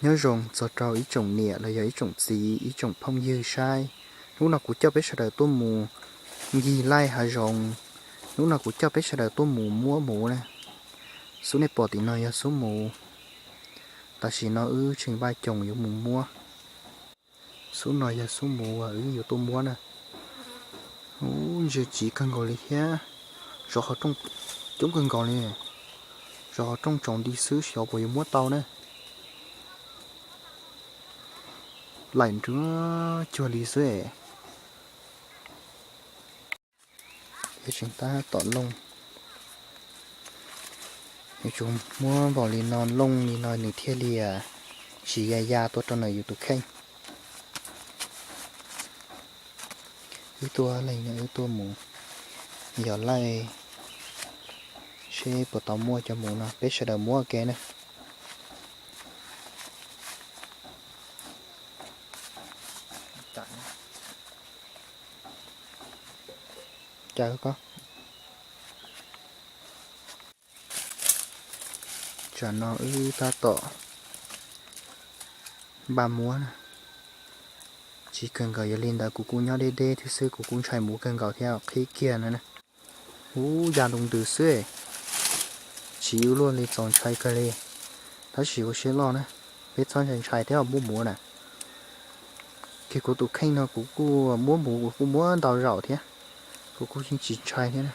Nyob zoo txog rau ib tsoom niam los yog ib tsoom txiv ib tsoom phooj ywg saib. Hnub no kuv coj peb sawv daws tuaj mus ncig laij hav zoov. Hnub no kuv coj peb sawv daws tuaj mus muab muv na. Xub nej pom tim no yog xub muv. Tam sim no wb tseem vaj coos yuav mus muab. Xub no yog xub muv uas wb yuav tuaj muab na. Ub, ntsia tsiv kawg nkaus li thiab. Zov qhov rooj coob kawg nkaus li. Zov qhov rooj tsaus nti xwb xyov puas yuav muab tau na. Laim nruab cuag li xwb. Tseem tab tom looj. Yuav tsum muab npaum li no looj li no nws thiaj li tsis ya ya tuaj rau ntawm yus tus kheej. Wb tuaj leej no wb tuaj mus yos laij seb puas tau muaj cov muv no peb sawv daws muab ua ke na. Cas ko. Tsam no wb tab tom npaj muab na. Tsiv kawg nkaus, yog li ntawd kuv kuj nyob deb deb thiab xwb, kuv kuj ntshai muv kawg nkaus thiab qhib kiag no na. Ub, ya nroo ntws xwb. Tsiv ua luaj li txaus ntshai kawg li. Tab sis ua siab loj na, peb txhob ntshai ntshai thiab muab muv na. Kiag kuv tus kheej no kuv kuj muab muv kuv kuj muab ntau zaus thiab, kuv kuj yeej tsis ntshai thiab na.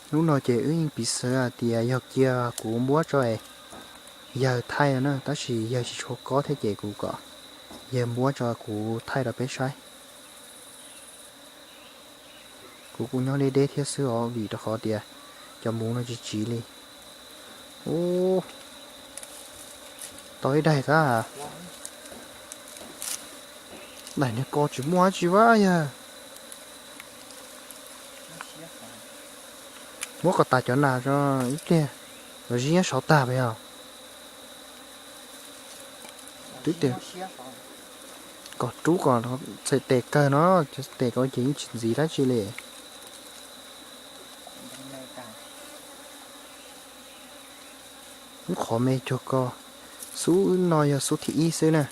Hnub no ces wb yeej piv xav hais tias yog cia kuv muab tso es yawg thaij no na, tab sis yawg tsis tshua kob thiab ces kuv kom yawg muab tso kuv thaij rau peb saib. Kuv kuj nyob deb deb thiab xwb os, vim rau qhov tias cov muv no tsis tsiv li. Ub, tau ib daim tab. Daim niag ko tsis muaj dab tsi vaj yawg. Muab kom tas cov nas tso ib pliag, los zib nyob saud tag pas yog. Twb tias kom rub kom txhais tes kawg no, txhais tes ko ces yeej tsis ntxiv dab tsi li. Ub, qhov me cuag ko, xub no yog xub thib ib xwb na.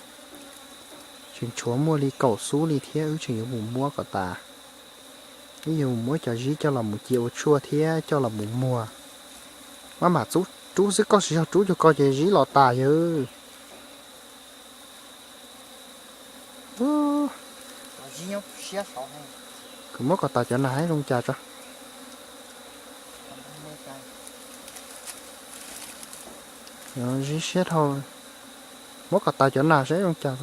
Tseem tshuav muaj li kaum xub li thiab, wb tseem yuav mus muab kom tas. Wb yuav mus muab cov zib coj los mus cia ua tshuaj thiab coj los mus muag. Maj mam rub xwb, koj siv zog rub cuag ko ces zib los tas yawg. Kuv muab kom tas cov nas zoo cas tso. Zib siab dhau. Muab kom tas cov nas saib zoo cas.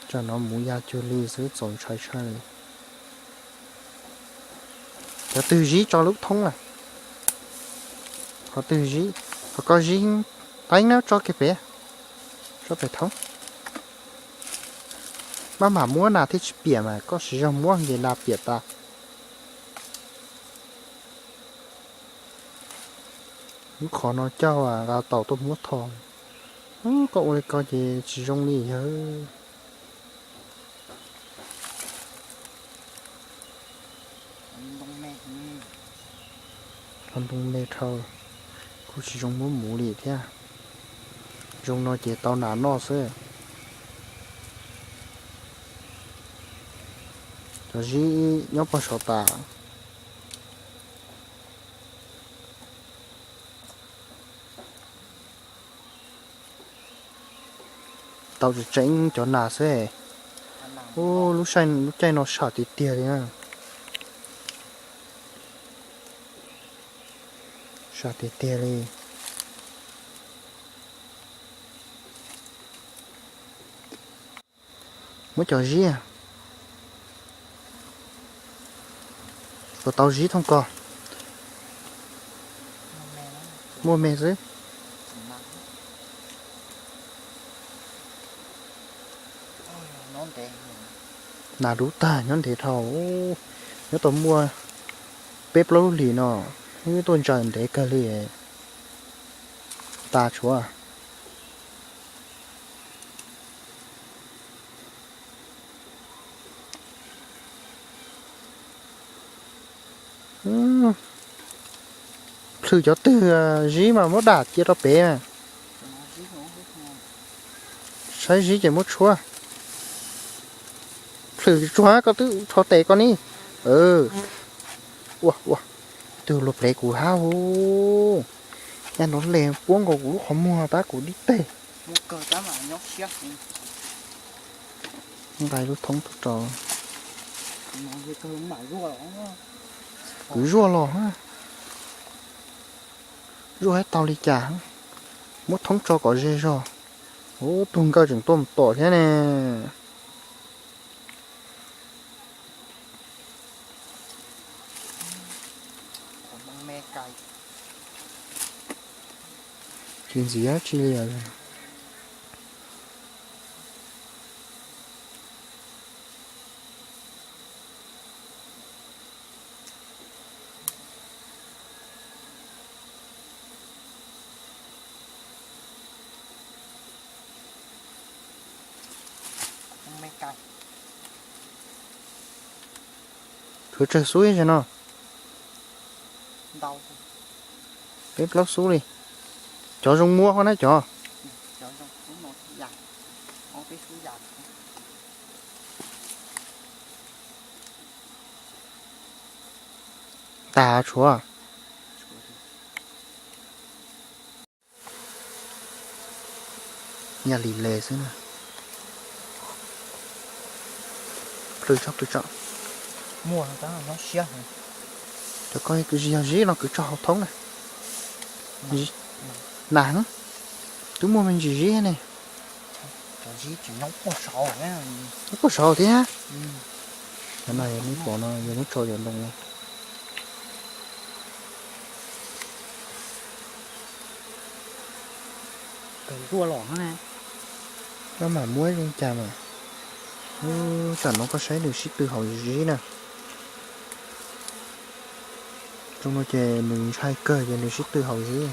Tsam no muv ya cuag li xwb, txaus ntshai tshaj li. Cov twg zib tso lub thoob na. Qhov twg zib, qhov ko zib teeb na, tso kiag pem, tso pem thoob. Maj mam muab nas thiaj tsis piam mas koj siv zog muab nce nas piam tas. Lub qhov no coj nqa taus tuaj muab tho. Koj ua li ko ces tsis zoo li yawg. Qhov ntoo me dhau, kuj tsis zoo muab muv li thiab. Zoo no ces tau nas noj xwb. Cov zib nyob pog saud tas. Tau tseem tseeb cov nas xwb. Ub, lub caij no sam tiag tiag li na. Sam tiag tiag li. Muab cov zib, puas tau zib thooj ko? Muaj me xwb. Nas dub tag, nyob ntev dhau. Nyob tau muaj peb plaub lub hlis no, wb tuaj ntsaws ntev kawg li. Tas tshuav. Twg cov twg zib mas muab dam cia rau pem. Saib zib ces muab tshuab. Plhws tsuag, koj twb rho tes koj ni. Ua ua, twg luag plev kuv hab hu. Nyaj nrov les puab nkaus kuv lub qhov muag tab kuv dib teg. Nqa lub thoob tuaj rau. Kwv zuaj los, zuaj hab tau li cas, muab thoob tso kom ze zog. Ub, tug nkawj tseem tuaj mus tom thiab ne. Tsis ntxiv dab tsi li os. Tshuav tsawg xub ib zaug no? Peb plaub xub li. Cov zoo muab qhov na cov. Tag tshuav. Nyaj li le xwb na. Plhws tso, plhws tso. Muaj, cov koj yog zib no kwv tso hauv thoob na. Nas, twb muaj me ntsis zib ne. Nyob puag saud thiab. Cov no yog neb pom no yog muab tso yuav ntoo. Koj mam muab zoo cas mas. Tam no koj saib nws sib tw hauv zib na. Zoo no ces nws ntshai kawg ces nws sib tw hauv zib.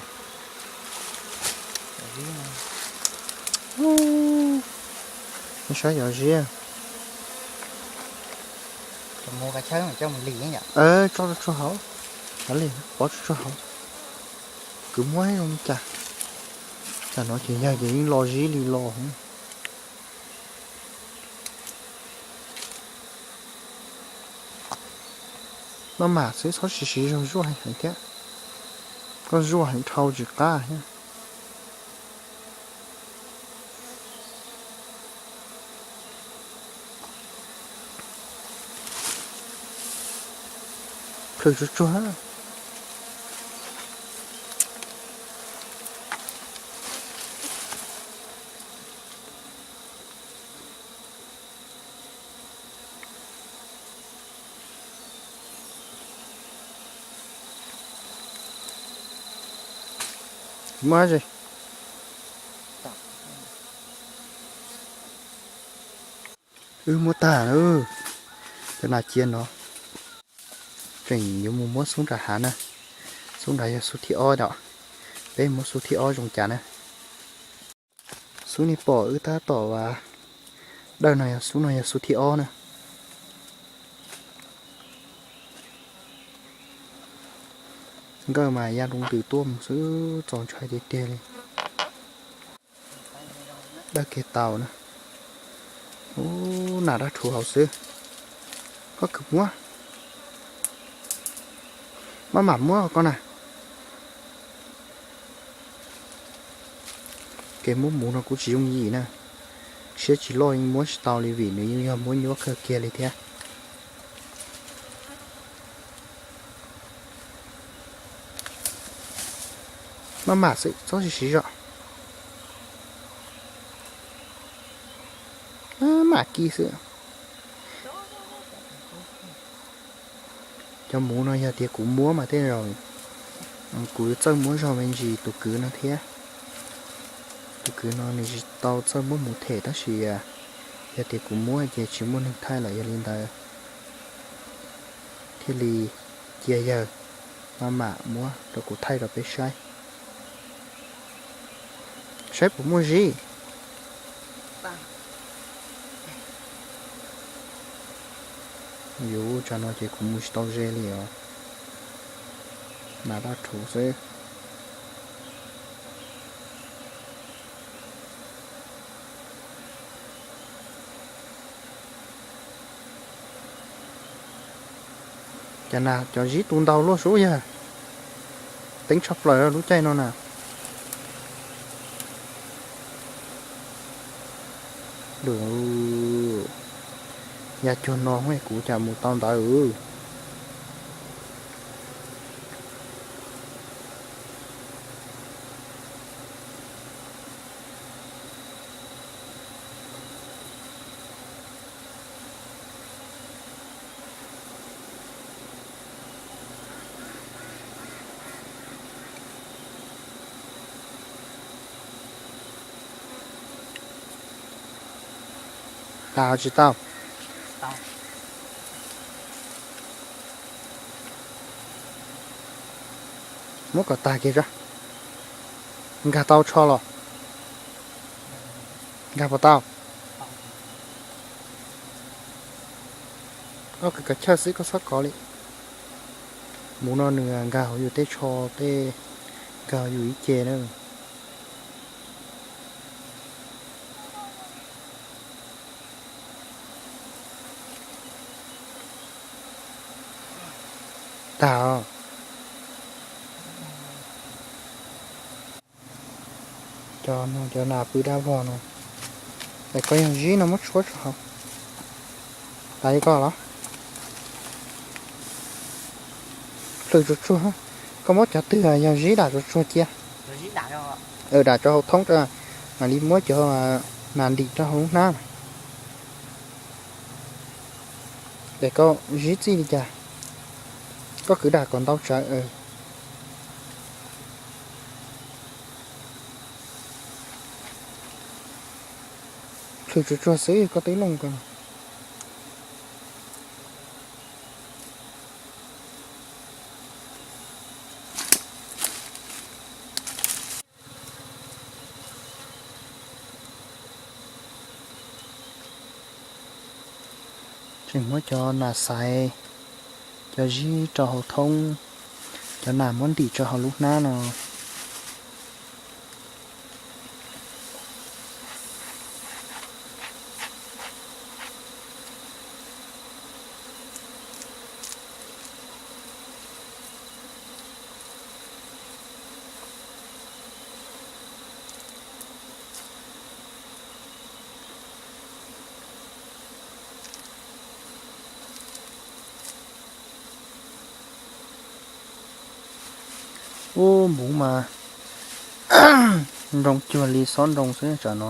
Saib cov zib. Tso tso hauv, pov tso tso hauv. Kwv muab zoo li cas. Tam no ces yawg ces yeej lo zib li los. Maj mam xwb, txhob siv siv zog zuaj heev heev thiab. Koj zuaj heev dhau tsis qab thiab. Plhws tsuag tsuag. Muab dab tsi? Wb muab tag lawm. Cov nas cia no. Tseem yuav mus muab xub nram hav na. Xub nrad yog xub thib ob yom. Peb muab xub thib ob zoo cas na. Xub nej pom wb tab tom ua dawj no yog xub no yog xub thib ob na. Nkawj mas ya nroo ntws tuaj mus xwb, txaus ntshai tiag tiag li. Dawj kiag tau na. Ub, nas dab rhuv hauv xwb. Koj kwv muab. Maj mam muab koj na. Kev muab muv no kuj tsis yooj yim na. Siab tsis loj yeej muab tsis tau li vim nws yeej yog muab nyuaj kawg kiag li thiab. Maj mam xwb, txhob siv siv zog. Maj mam kis xwb. Cov muv no yog tias kuv muab mas tej zaum kuv yuav txawj muab zog me ntsis tus kwv no thiab. Tus kwv no nws tsis tau txawj muab muv them tab sis yog tias kuv muab ces tsis muaj neeg thaij lawm, yog li ntawd thiaj li cia yawg maj mam muab rau kuv thaij rau peb saib. Saib puas muaj zib. Yuav tsam no ces kuv mus tsis tau ze li os. Nas daj rhuv xwb. Cas nas cov zib tu ntau luaj sub yag. Teeb tshaj plaws lub caij no na. Lwm, ya cuag no kuv cas mus tau ntawd. Tas tsis tau? Muab kom tag kiag tso. Nkag tau tsho los? Nkag puas tau? Koj kov chaw xwb koj txhob kov li. Mus no nws nkag hauv yus tej tsho tej, nkag hauv yus ib ce na. Tas. Cov no cov nas pw dab vog no. Es koj yog zib no muab tshuab tso hauv. Tas li koj los? Plhws tsuag tsuag. Koj muab cov twg yog zib dam tsuag tsuag cia. Dam rau hauv thoob, mam li muab cov nas ntim rau hauv lub hnab. Es koj zib txij li cas? Koj kwv dam kom ntau tsawv. Plhws tsuag tsuag xwb koj twb looj ko. Tseem muab cov nas xaiv, cov zib rau hauv thoob, cov nas muab ntim rau hauv lub hnab no. Ub, npuv mas nroo cuag li xob nroo xwb tsam no.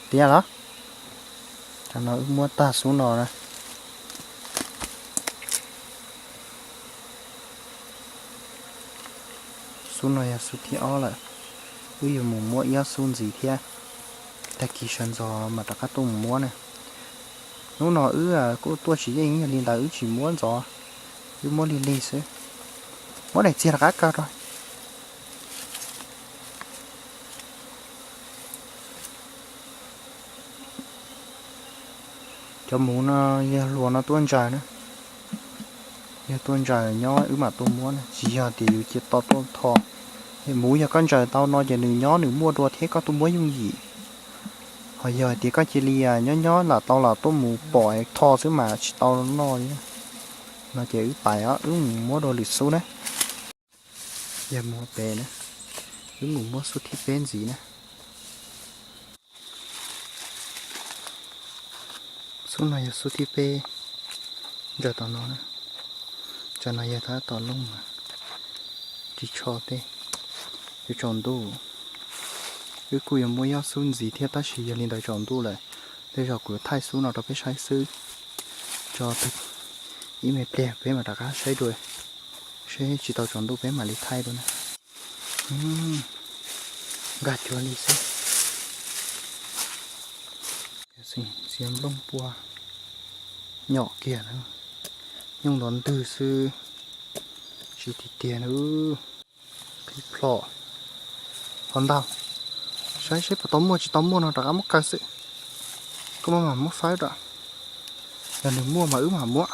Tiag los? Tam no wb muab tag xub no na. Xub no yog xub thib ob lawm. Wb yuav mus muab ib ob xub ntxiv thiab. Tag kis sawv ntxov mam rov qab tuaj mus muab na. Hnub no wb kuj tuaj tsis yeej, yog li ntawd wb tsis muab ntxov, wb muab lig lig xwb. Muab daim txiag rov qab kaw rau. Cov muv no yog hluas no tuaj ntsaws na. Yog tuaj ntsaws nyob wb mam tuaj muab na, tsis yog tias yus cia to tuaj tho. Muv yog koj ntsaws tau no ces nws nyob nws muaj dua thiab koj tuaj muab yooj yim. Ho yog tias koj cia li nyob nyob lam tau los tuaj mus pom tho xwb mas tsis tau noj li. No ces wb pais os, wb mus muab dua lwm xub na. Yog mus pem na, wb mus muab xub thib peb ntxiv na. Xub no yog xub thib peb ntsaws tom no na. Tsam no yog tab tom looj, ris tsho tej, yuav tsaus ntuj. Wb kuj yuav muab ib ob xub ntxiv thiab tab sis yog li ntawd tsaus ntuj lawm. Tej zaum kuv yuav thaij xub no rau peb saib xwb. Tso ib me pliag peb mam rov qab saib dua, seb tsis tau tsaus ntuj peb mam li thaij dua na. Nkag cuag li xwb. Txiav nplooj pua nyom kiag na, nyooj nto ntwg xwb, tsis tiag tiag na. Qhib plho ho ntau, saib seb puas tau muaj tsis tau muaj no rov qab muab kaw xwb. Koj mam muab faib rau, yog nws muaj mas wb mam muab.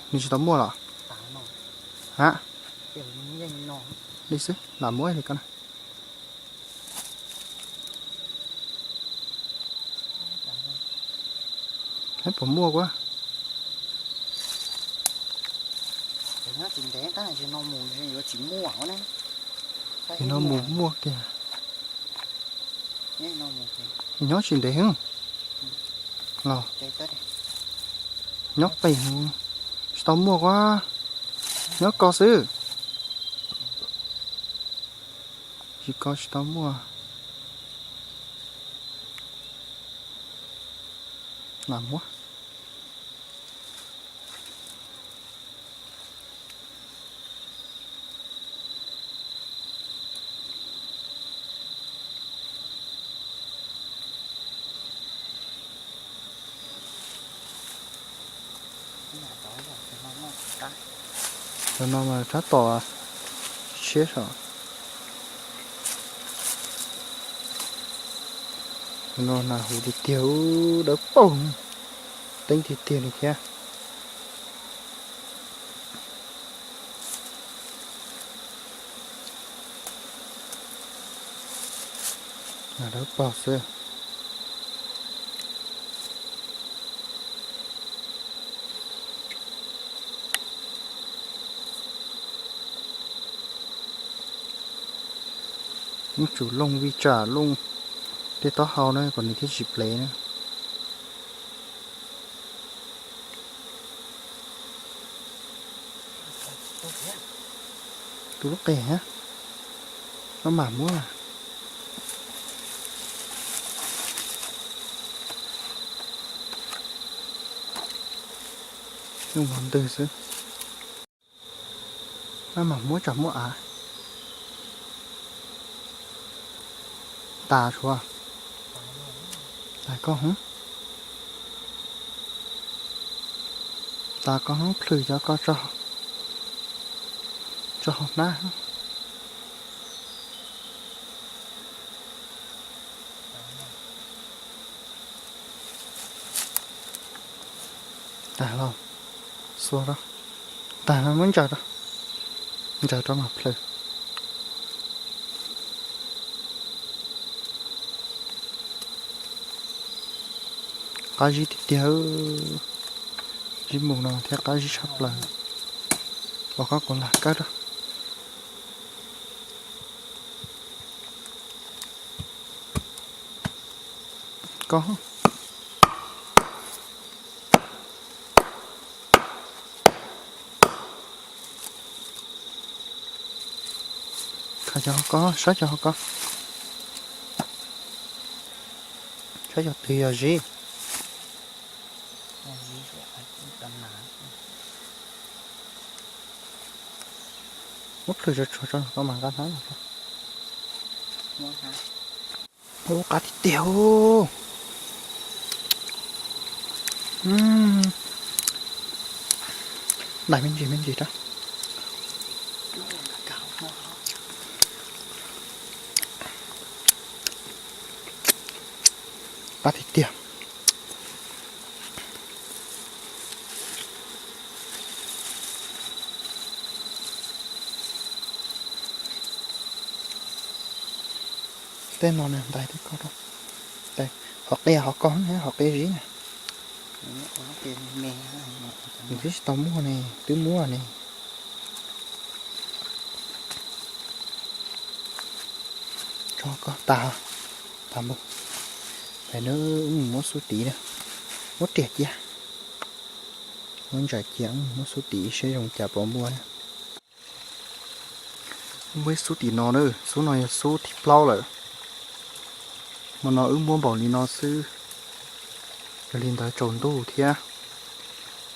Nws tsis tau muaj los? Ha, li xwb lam muab li ko na. Puas muaj kuab? Nim no mus muaj kiag. Nyob tsis ntev los, nyob qis, tsis tau muaj kuab, nyob ko xwb. Tsis ko tsis tau muaj. Lam muab. Cov no mas rab tom tshiab saum. Cov no nas huv tiag tiag, dawb paug, teeb tiag tiag li thiab. Nas dawb paug xwb. Muab tsum looj vij tsam looj tej taub hau na kom nws thiaj tsis plev na. Tus lub qe, no mam muab. Nyooj nto ntwg xwb. No mam muab tsam muab av. Tas tsuav. Tas koj, tas koj plhws cov ko tso hauv hnab. Tas los, xuas rau. Tas los muab ntsaws rau, ntsaws rau mam plhws. Qab zib tiag tiag, zib mus no thiab qab zib tshaj plaws. Ua koj kuv lam kawb rau. Koj khaws cov hauv ko, saib cov hauv ko, saib cov twg yog zib. Muab plhws tso tsuag tso ko mas nqa hnab los. Ub, qab tiag tiag. Ntais me ntsis me ntsis rau. Qab tiag tiag. Tej no ntais tej ko rau. Hov qia hov ko, hov qia zib na. Nws twb tsis tau muaj ne, twb muaj ne. Tso ko tas, tas npaum. Pem no wb mus muab xub tid na, muab riam cia, muab ntsaws cia, wb mus muab xub tid seb zoo cas puas muaj na. Muaj ib xub tim no na, xub no yog xub thib plaub lawm. Hmo no wb muab npaum li no xwb, yog li ntawd tsaus ntuj thiab.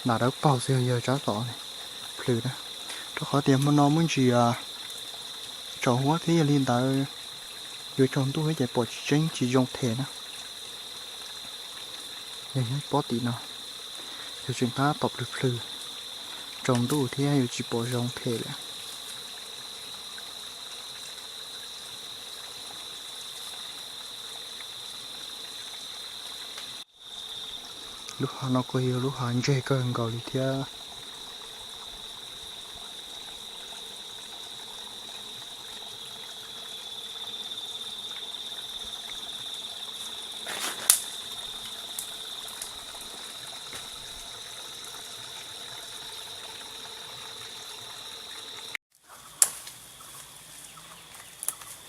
Nas dawb paug xwb, yog tsab tom plhws na, rau qhov tias hmo no muaj ntsis tsaus huab thiab, yog li ntawd yuav tsaus ntuj thiab ces pom tsis tseeb tsis zoo them na. Yog nyob pob tim no, yus tseem tab tom plhws plhws, tsaus ntuj thiab yus tsis pom zoo phem lawm. Lub hav no kuj yog lub hav ntseg kawg nkaus li thiab.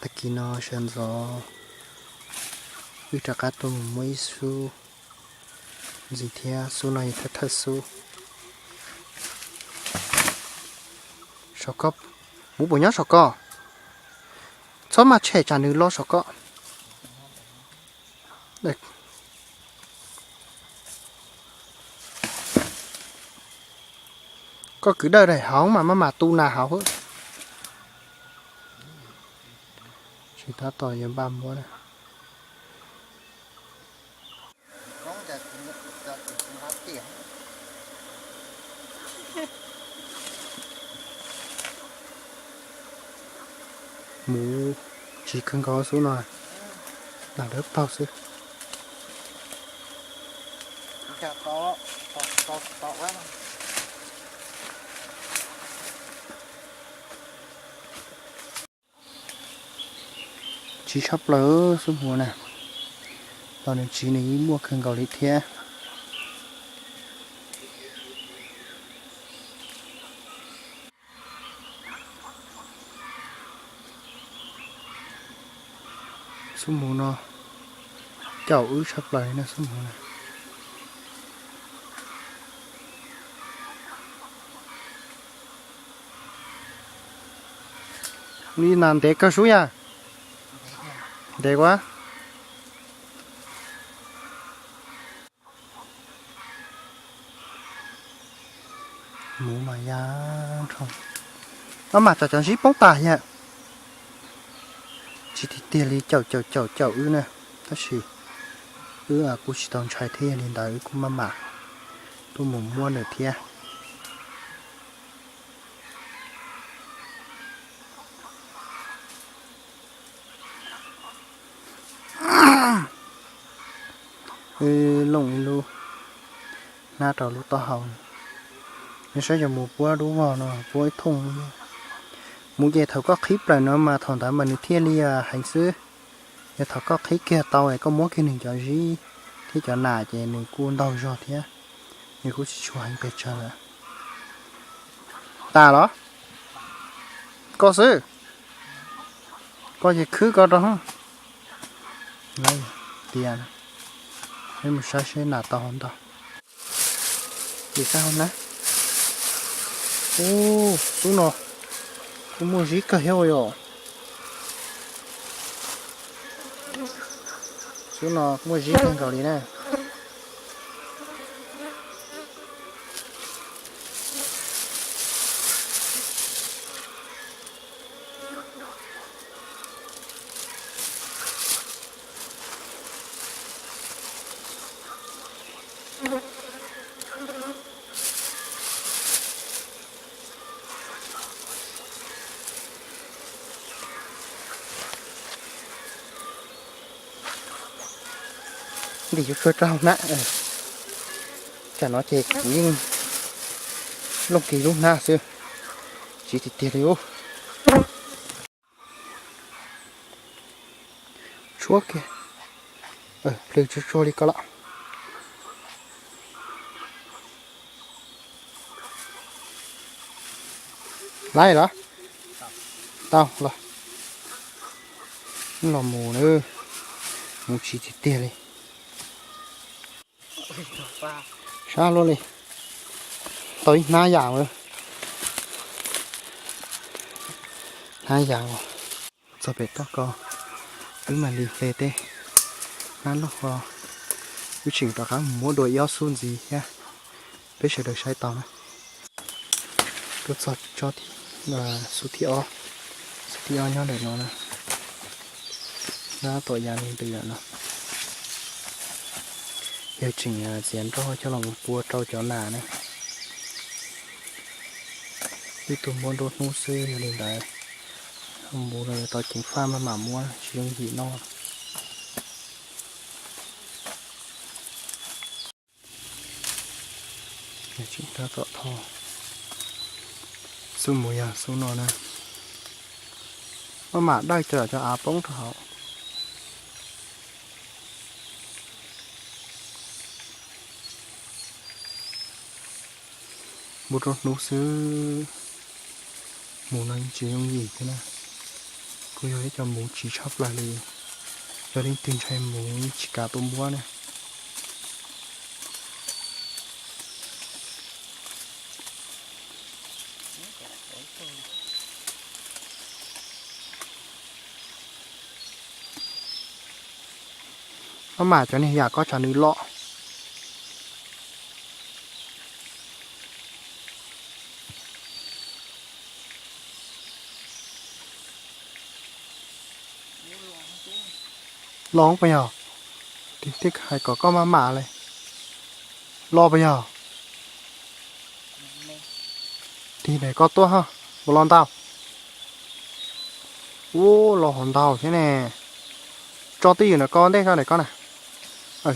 Tag kis no sawv ntxov wb rov qab tuaj mus muab ib xub ntxiv thiab, xub no yog thawj thawj xub. Saum ko, muv puas nyob saum ko? Txhob maj tshem tsam nws los saum ko. Koj kwv dawj daim hauv mas maj mam tu nas hauv. Tsis tab tom yuav npaj muab na. Muv tsiv kawg nkaus xub no, nag dawb paug xwb. Tsiv tshaj plaws xub muv na, los nws tsiv nws yeej muaj kawg nkaus li thiab. Xub muv no caum wb tshaj plaws li na xub muv na. Li nas ntev kawg sub yam. Ntev ua. Muv mas ya nrho, maj mam cov cov ntsib poob tas yam. Tsis tiag tiag li caum caum caum caum wb na, tab sis wb kuj tsis tau ntshai thiab, yog li ntawd wb kuj maj mam tuaj mus muab nws thiab. Wb looj ib lub hnab rau lub taub hau. Nws saib yog mus puab dub vog no puab ib thooj. Mus ces thaum koj qhib plaws no mas thaum ntawd mas nws thiaj li heev xwb. Yog thaum koj qhib kiag tau es koj muab kiag nws cov zib thiab cov nas ces nws kuj ntaug zog thiab, nws kuj tsis tshua heev pes tsawg lawm. Tas los? Koj xwb. Koj ces khwb koj rau. Tias, peb mus saib seb nas tau hov ntau. Tis sab hauv na. Ub, xub no kuj muaj zib kawg thiab ua yom. Xub no muaj zib kawg nkaus li na. Ntim cuag cuag rau hauv na. Tsam no ces kuv yeej looj kiag lub hnab xwb, tsiv tiag tiag li ub. Tshuab kiag, plhws tsuag tsuag li ko lawm. Laib los? Tau los. Los mus, mus tsiv tiag tiag li. Sab luaj li. Tau ib hnab yam, hnab yam. Txog pem toj ko, wb mam li hle tej hnab lauj ho, wb tseem rov qab mus muab dua ib ob xub ntxiv thiab, peb sawv daws saib tau na. Tuaj txog tsob, xub thib ob, xub thib ob nyob ntawm no na, tab tom ya li ntws lawm no. Yawg tseem txiav nroj coj los mus pua rau cov nas na. Ib tug muab nruab hnub xwb, yog li ntawd mus no yuav tau ceev faj maj mam muab, tsis yooj yim noj. Tseem tab tom tho. Xub mus yog xub no na. Maj mam dawj coj cov av poob rau hauv. Muab rau hnub xwb, mus no yeej tsis yooj yim thiab na. Kuj yog ib co muv tsiv tshaj plaws li, yog leej twg ntshai muv yeej tsis kav tuaj muab na. Maj mam cov niag yam ko tsam nws loj. Loj puas yog? Twb hais kom koj maj mam li. Loj puas yog? Tig daim ko tuaj ho, mus los ntau. Ub, los hov ntau thiab ne. Tso twj ywm ntawm ko ntej, tso ntawm ko na.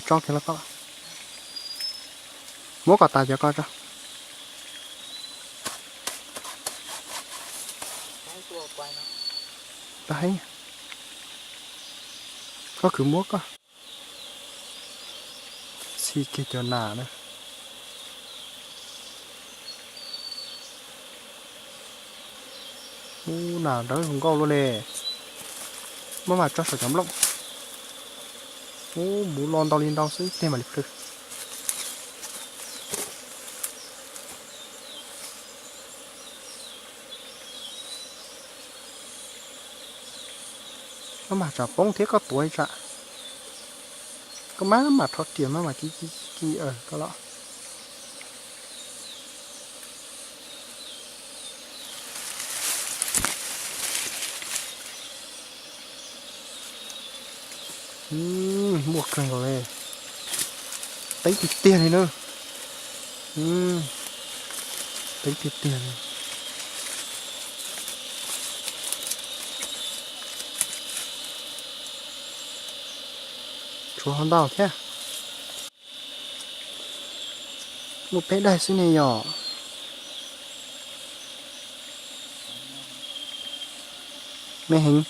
Tso kiag los ko. Muab kom tas cov ko tso. Koj kwv muab koj. Txhij kiag cov nas na. Ub, nas dawb zoo nkauj luaj li. Maj mam tso saum cov nplooj. Ub, muv los ntau li ntau xwb, tej mam li plhws. Maj mam tsam poob thiab, koj tuav ib tsam. Koj maj mam rho riam maj mam ci ci ci koj los. Muaj kawg nkaus li. Teeb tiag tiag li na. Teeb tiag tiag li. Tshuav hov ntau thiab. Muaj peb daim xwb ne yom. Me heev.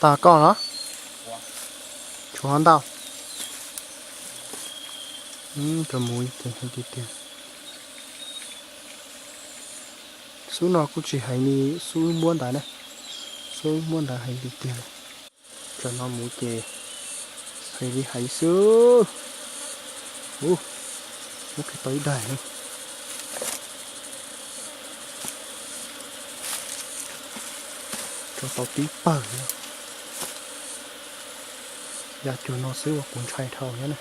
Tas koj los? Tshuav ntau. Rau mus tiag tiag. Xub no kuj tsis heev li xub muab ntawd na. Xub muab ntawd heev tiag tiag. Tsam no mus ces heev li heev xwb. Ub, muab kiag tau ib daim. Tso tau tib pawg. Yam cuag no xwb uas kuv ntshai dhau thiab na.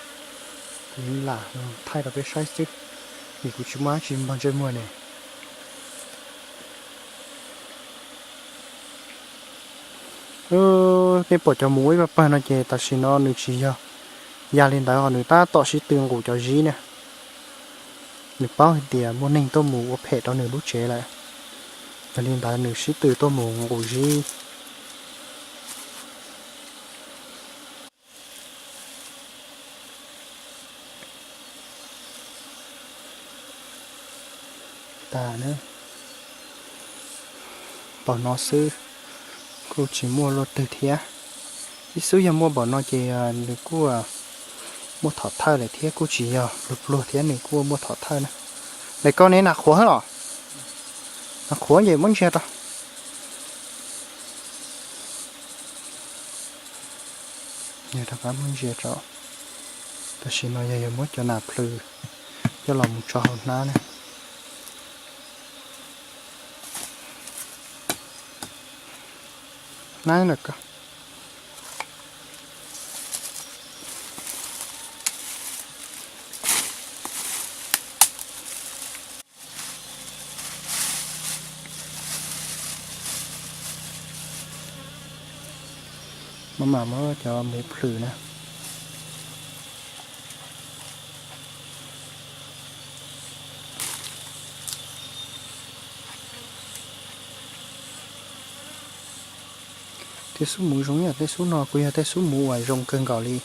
Kuv yeej lam thaij rau peb saib xwb, vim kuv tsis muaj dab tsi npog ntsej muag ne. Nej pom cov mus ib pawg pawg no ces tam sim no nws tsis yog ya li ntawd ho, nws tab tom sib tw nqus cov zib na. Nws paub hais tias muaj neeg tuaj mus ua phem rau nws lub tsev lawm, yog li ntawd nws sib tw tuaj mus nqus zib. Tas na, npaum no xwb, kuj tsis muaj luaj twg thiab. Ib xub yog muaj npaum no ces nws kuj muaj thom thawj lawm thiab, kuj tsis yog luag pluag thiab, nws kuj muaj thom thawj na. Daim ko ne nas qhuav los? Nas qhuav ces muab ntsia rau. Yog rov qab muab ntsia rau. Tam sim no yog yuav muab cov nas plhws coj los mus tso hauv hnab na. Hnab na ko. Mas muab cov muv plhws na. Tej xub muv zoo yam tej xub no kuj yog tej xub muv uas zoo kawg nkaus li.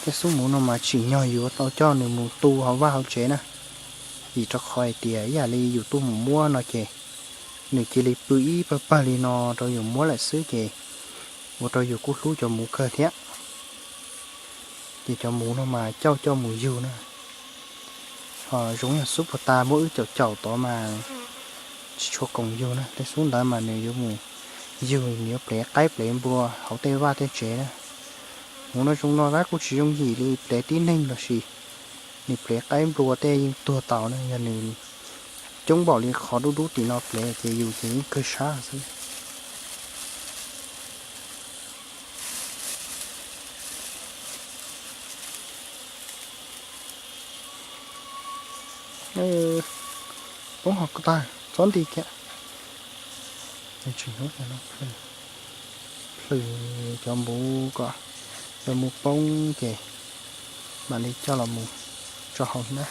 Tej xub muv no mas tsim nyog yuav tau coj nws mus tu hauv vaj hauv tsev na, vim rau qhov hais tias ib yam li yus tuaj mus muab no ces nws cia li pw ib pawg pawg li no rau yus muab lawm xwb ces ua rau yus kuj hlub cov muv kawg thiab. Ces cov muv no mas cauj coj mus yug na. Ho zoo yog xub puag ta muab wb caum caum tod mas tsis tshua koom yug na. Tej xub ntawd mas nws yuav mus yug, nws yuav plev qaib plev npua hauv tej vaj tej tsev na. Muv no zoo no tab kuj tsis yooj yim li plev tib neeg los sis nws plev qaib npua tej yeej tuag tau na. Yog nws coob npaum li qhov dub dub tim no plev ces yus ces yeej kawg sab xwb. Poob ho tag txhob nti kiag. Plhws cov muv kom cov muv poob ces mam li coj los mus tso hauv hnab.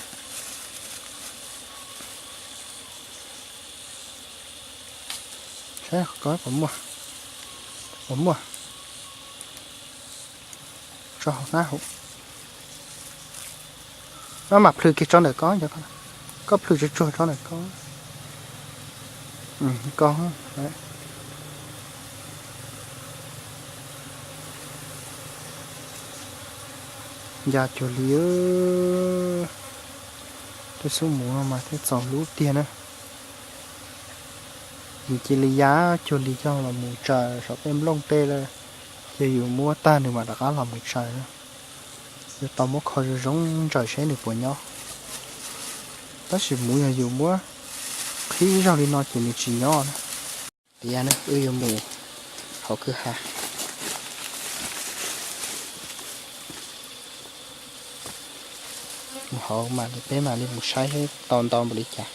Saib ko puas muaj, puas muaj. Tso hauv hnab hauv. Koj mam plhws kiag tso ntawm ko, koj plhws tsuag tsuag tso ntawm ko. Ko, ya cuag li. Tej xub muv no mas thiaj txaus hlub tiag na. Yus cia li ya cuag li coj los mus tsaws saum tej nplooj tej lawm, ces yus muab tag nws mam rov qab los mus tsaws na. Yuav tau muab kho zoo zoo ntsaws seb nws puas nyob. Tab sis muv yog yus muab qhib zog li no ces nws tsis nyob na. Tias wb yuav mus hauv kwj ha, mus hauv mam li peb mam li mus saib seb tau ntau npaum li cas.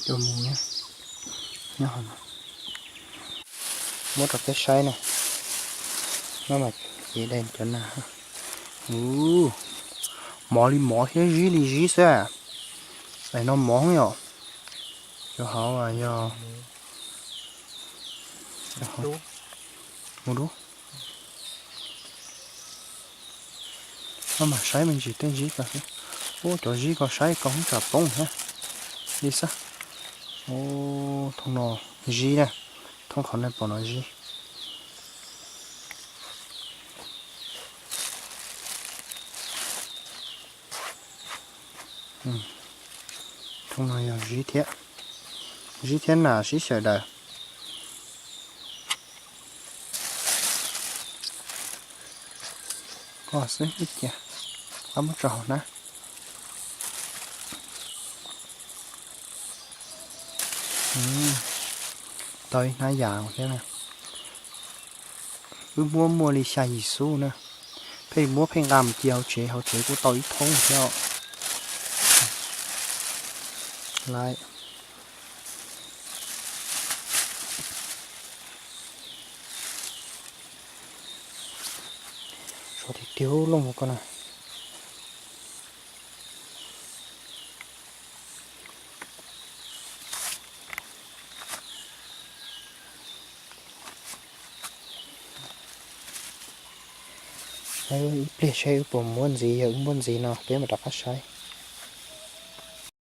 Cov muv nyob hauv no, muab rau peb saib na. Muab mas cev dai cov nas. Ua, mov li mov thiab zib li zib xwb. Es no mov yom. Cov hauv yog mus dub. Koj mam saib me ntsis tej zib ko xwb. Ub, cov zib ko saib ko hoob tsam poob thiab li xwb. Ub, thooj no zib na, thooj qhov no pom no zib. Thooj no yog zib thiab, zib thiab nas sib xyaw daws. Koj xwb ib cia, koj muab tso hauv hnab. Tau ib hnab yas thiab na. Wb muab muaj li xya yim xub na. Pheej muab pheej nqa mus cia hauv tsev, hauv tsev kuj tau ib thoob thiab os. Lawm, sov tiag tiag looj ko na. Ib pliag saib wb puas muab ntxiv, yog wb muab ntxiv no peb mam rov qab saib.